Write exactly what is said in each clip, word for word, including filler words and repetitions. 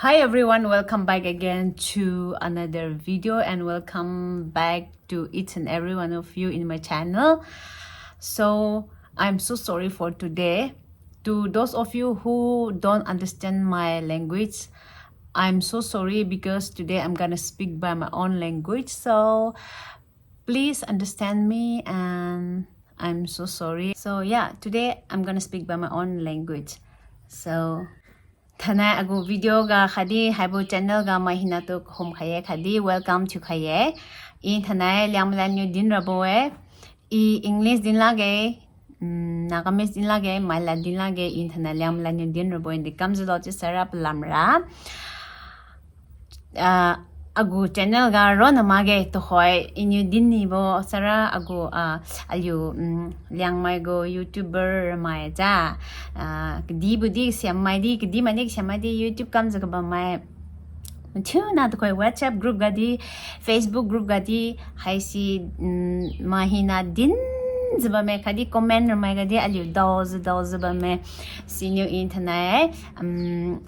Hi everyone, welcome back again to another video and welcome back to each and every one of you in my channel. So, I'm so sorry for today. To those of you who don't understand my language, I'm so sorry because today I'm gonna speak by my own language. So, please understand me and I'm so sorry. So yeah, today I'm gonna speak by my own language. So, thainai agu video ga khatdi haibo channel ga mai hina tu kahum khai-e khatdi welcome thiukhai-e. I thainai Liangmai lad niu din rabo-e. I English din lakge, mm, Nagamese din lakge, mai lad din lakge, i thainai Liangmai lad niu din rabo-e, dekamjiulo chiusara palamra. Ah, agu channel ga ronna makge tuhoi iniu dinnibo sara agu, ah, aliu, mm, Liangmai gu YouTuber mai ja. Ah, kadibodi kasiam mai di, kadi mai di kasiam mai di YouTube kamjiu kabammai. Mathiuna tuhoi WhatsApp group ga di, Facebook group ga di, haise, mm, mai hina dinjiu bamme khatdi comment ramai ga di aliu daojiu daojiu bamme. Siniu i thainai, mm,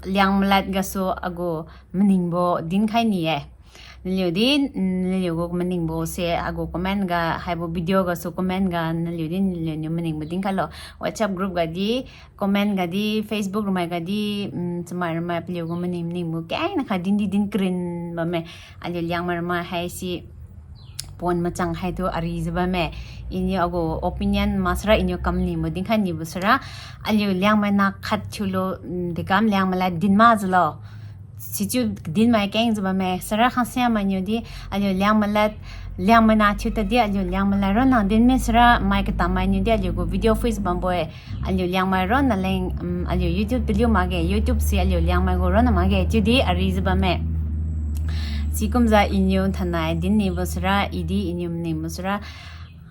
Liangmai lad gasu agu maningbo dinkhai ni-e. Naliu di, mm, naliu gu maningbo se agu comment ga, haibo video gasu comment ga naliu di naliu niu maningbo dinkhailo. WhatsApp group ga di, comment ga di, Facebook ramai ga di, mm, chamai ramai paliu gu maning maningbo kengna kha din di din karin bamme. Aliu Liangmai ramai haise pon machang haitu arijiu bamme. Iniu agu opinion maksara iniu kam nibo dinkhai nibo sara, aliu Liangmai na khat thiulo, mm, dekam Liangmai lad din makjiulo. Sichiu din mai kengjiu bamme, sara khangsia mainiu di, aliu Liangmai lad, Liangmai na thiu tadi aliu Liangmai lad ronna din mi sara mai katam mainiu di aliu gu video phuijiu bambo-e. Aliu Liangmai ronna leng, mm, aliu YouTube taliu makge, YouTube se aliu Liangmai gu ronna makge, chiudi arijiu bamme. Sikumjiu iniu thainai dinnibo sara, i di iniu maningbo sara,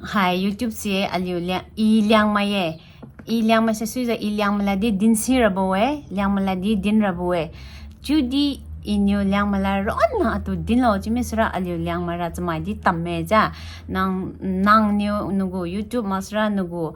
hai YouTube se aliu Lia-, i Liangmai-e. I Liangmai se suijiu i Liangmai lad di dinsi rabo-e, Liangmai lad di din rabo-e. Chiudi iniu Liangmai lad ronna atu dinlo chiumi sara aliu Liangmai ra chamai di tamme ja. Nang, nangniu nagu YouTube maksara nagu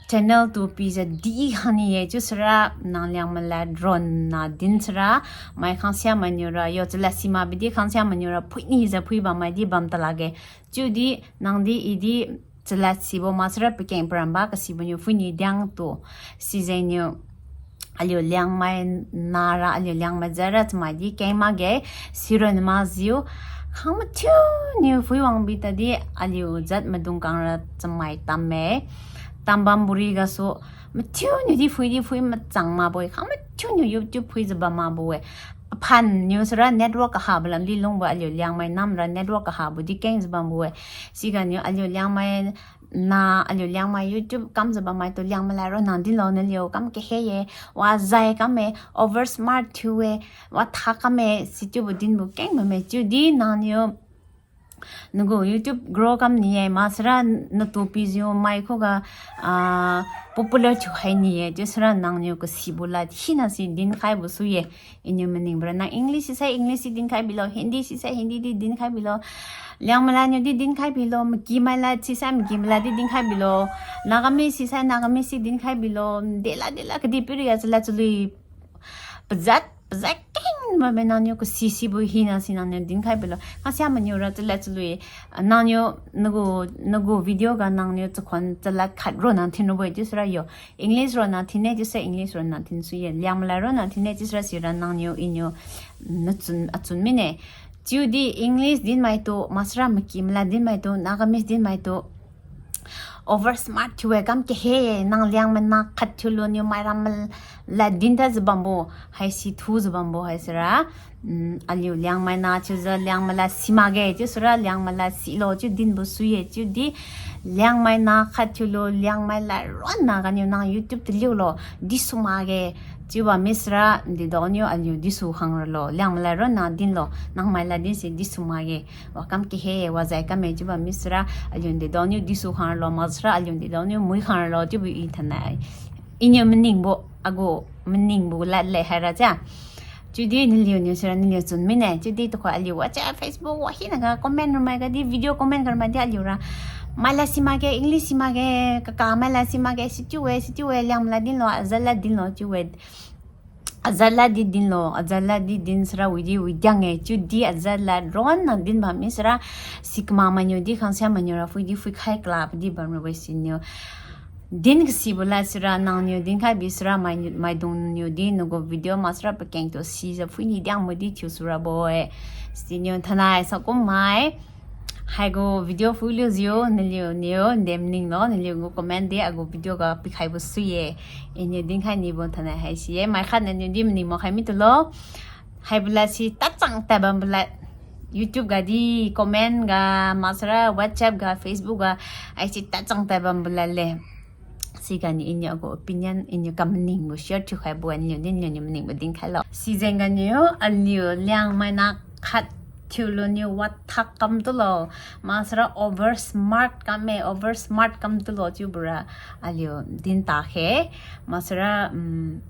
channel tu pijiu di khang ni-e chiusara nang Liangmai lad ronna din sara mai khangsia mainiu ra yo chalad simak bidi khangsia mainiu ra phuinijiu phui bammai di bam talakge. Chiudi nang di i di chalad sibo maksara pakeng paramba kasibo niu phuini diangtu. Sijengniu aliu Liangmai nara aliu Liangmai jat ra chamai di keng makge, sironna makjiu. Khang mathiuniu phui wangbi tadi aliu jat maidung kangra chamai tamme. Tambam buri gasu mathiuniu di phui di phui machang makbo-e, khang mathiuniu YouTube phuijiu bam makbo-e. Aphan niu sara network kahabo lamdi lungbo aliu Liangmai namra network kahabo di kengjiu bambo-e. Siganiu aliu Liangmai na aliu Liangmai YouTube kamjiu bammai tu Liangmai lad ronna dinlo naliu kam kahe-e, wazai kamme, over smart thiu-e, watha kamme, sichiubo dinbo keng bamme chiudi nangniu nagu YouTube grow kam ni-e, maksara natu pijiu mai khuga, ah, popular thiukhai ni-e, chiusara nangniu kasibo lad hina si dinkhaibo sui-e. Iniu maningbora nang English sisai English di dinkhai bilo, Hindi sisai Hindi di dinkhai bilo, Liangmai lad niu di dinkhai bilo, Makimai lad sisai Makimai lad di dinkhai bilo, Nagamese sisai Nagamese di dinkhai bilo, dela dela kadihpiriga chalad chalui pajat pajat keng bamme nangniu kasi sibo hina si nangniu dinkhai bilo. Khangsia mainiu ra chalad chalui, ah, nangniu nagu, nagu video ga nangniu chakhuan chalad khat ronna thin rabo-e chiusara yo. English ronna thin-e chiusai English ronna thin sui-e. Liangmai lad ronna thin-e chiusara sira nangniu iniu, mm, nachun achun mine. Chiudi English dinmaitu, maksara Makimai lad dinmaitu, Nagamese dinmaitu over smart thiu-e, kam kahe-e, nang Liangmai na khat thiulo niu mai ram lad din tajiu bambo, haisi thujiu bambo haisira, mm, aliu Liangmai na chiujiu Liangmai lad simakge chiusara Liangmai lad silo chiu dinbo sui-e chiudi Liangmai na khat thiulo Liangmai lad ronna ganiu nang YouTube taliulo disu makge chiuba misira dedaoniu aliu disu khang ralo Liangmai lad ronna dinlo nang mai lad dinse disu makge. Wakam kahe-e, wazai kamme chiuba misira aliu dedaoniu disu khang ralo maksira aliu dedaoniu mui khang ralo chiubo i thainai iniu maningbo, agu maningbo lad le haira chia. Chiudi naliuniu sira naliu chun mine, chiudi tukhoi aliu WhatsApp, Facebook, wahinaga comment ramai gadi, video comment ga ramai di aliura, mai lad simakge, English simakge, kaka mai lad simakge, sichiu-e, sichiu-e, Liangmai lad dinlo, ajat lad dinlo chiu-e. Ajat lad di dinlo, ajat lad di din sara widi widiang-e, chiudi ajat lad ronna din bammi sara, si kama mainiu di khangsia mainiu ra phuidi phuikhai kala padi bamrabo-e siniu. Din kasibo lad sira nangniu dinkhai bi sira mai, maidungniu di nagu video maksara pakeng tu sijiu phuini diangbo di thiusu rabo-e. Siniu thainai sakum mai. Haigu video phuilujiu naliuniu nde maninglo, naliugu comment di agu video ga pikhaibo sui-e. Iniu dinkhai nibo thainai haisi-e, mai khat naniu di maning makhai mitulo. Haibo lad si tadchang tadbambo lad. YouTube ga di comment ga, maksara WhatsApp ga, Facebook ga, haisi tadchang tadbambo lad le. Siganiu iniu agu opinion, iniu kamaningbo share thiukhaibo aniu di naliuniu maningbo dinkhailo. Sijeng ganiu aliu Liangmai na khat thiulu niu wathak kam tulo, maksara over smart kamme, over smart kam tulo chiubora aliu din takhe, maksara, um,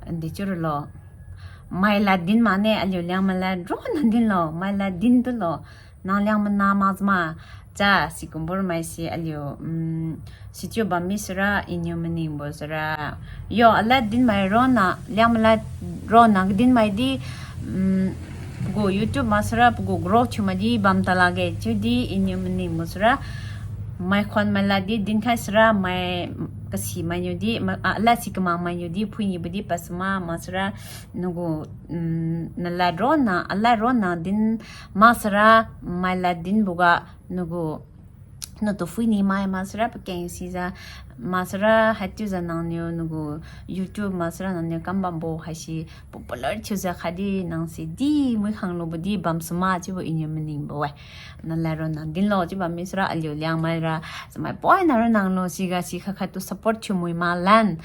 dechiu ralo. Mai lad din mane aliu Liangmai lad ronna dinlo, mai lad din tulo. Nang Liangmai na makjiu ma, cha sikumbo mai si aliu, um, sichiu bammi sira iniu maningbo sira. Yo, alad dinmai ronna, Liangmai lad ronna dinmai di, um, pagu YouTube maksara pagu grow thiumai di bam talakge chiudi iniu maningbo sira. Mai khon mai lad di dinkhai sira mai kasi mainiu di, ma, ah, alad si kama mainiu di phuinibo di pasuma maksara nagu, um, nalad ronna, alad ronna din maksara mai lad dinboga nagu natu phuini mai maksara pakeng sijiu maksara haichiujiu nangniu nagu YouTube maksara nangniu kam bambo haisi popular thiujiu khatdi nang si di mui khanglubo di bamsuma chiubo iniu maningbo-e. Nalad ronna dinlo chiu bammi sira aliu Liangmai ra chamai poina ronnanglo siga si khat khat tu support thiumui malan.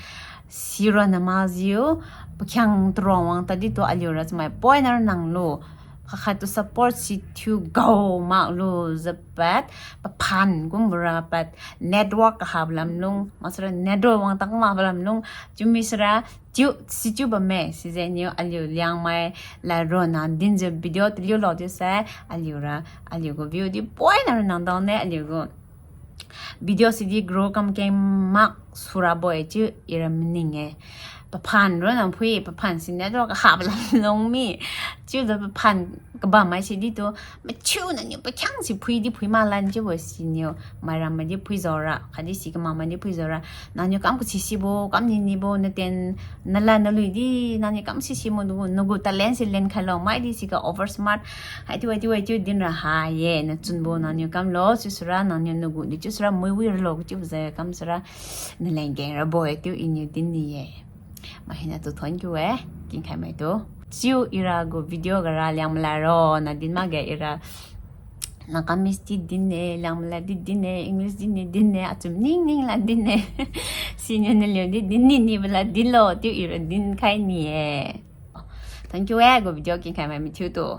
Sironna makjiu, pakhiang tarong wang tadi tu aliu ra chamai poina ronnanglo. Khat khat tu support si thiu gao maklu jiu pad, paphan kumbora pad, network kahabo lamlung, maksara network wang tang makbo lamlung, chiumi sira, chiu, sichiu bamme, sijengniu aliu Liangmai lad ronna dinjiu video taliulo chiusai, aliu ra, aliu gu view di poina ronnang daone, aliu gu video sidi grow kamkeng mak surabo-e chiu ira maning-e. Paphan ronna phui, paphan si network kahabo lamlung mi. Chiujiu paphan kabam mai sidi tu, mathiu nangniu pakhiang si phui di phui malan chiubo siniu, maira mai di phui jaora, khatdi si kama mai di phui jaora. Nangniu kam kasi sibo, kam ni nibo, naten, nalad nalui di, nangniu kam si simo nagu, nagu talent si lenkhailo, mai di siga over smart, haichiu, haichiu, haichiu dinra ha-e, nachunbo nangniu kamlo, chiusira, nangniu nagu di chiusira, muiwi ralo, chiubo jiu kam sira, naleng keng rabo-e, chiu iniu din ni-e. Mai hina tu thon kiu-e, kinkhai mai tu. Chiu ira gu video gara Liangmai lad ronna din makge ira Nagamese di din-e, Liangmai lad di din-e, English di ni din-e, achum ning ning lad din-e. Siniu naliu di din ni nibo lad dinlo, chiu ira dinkhai ni-e. Thank you e, gu video kinkhai mai mathiu tu.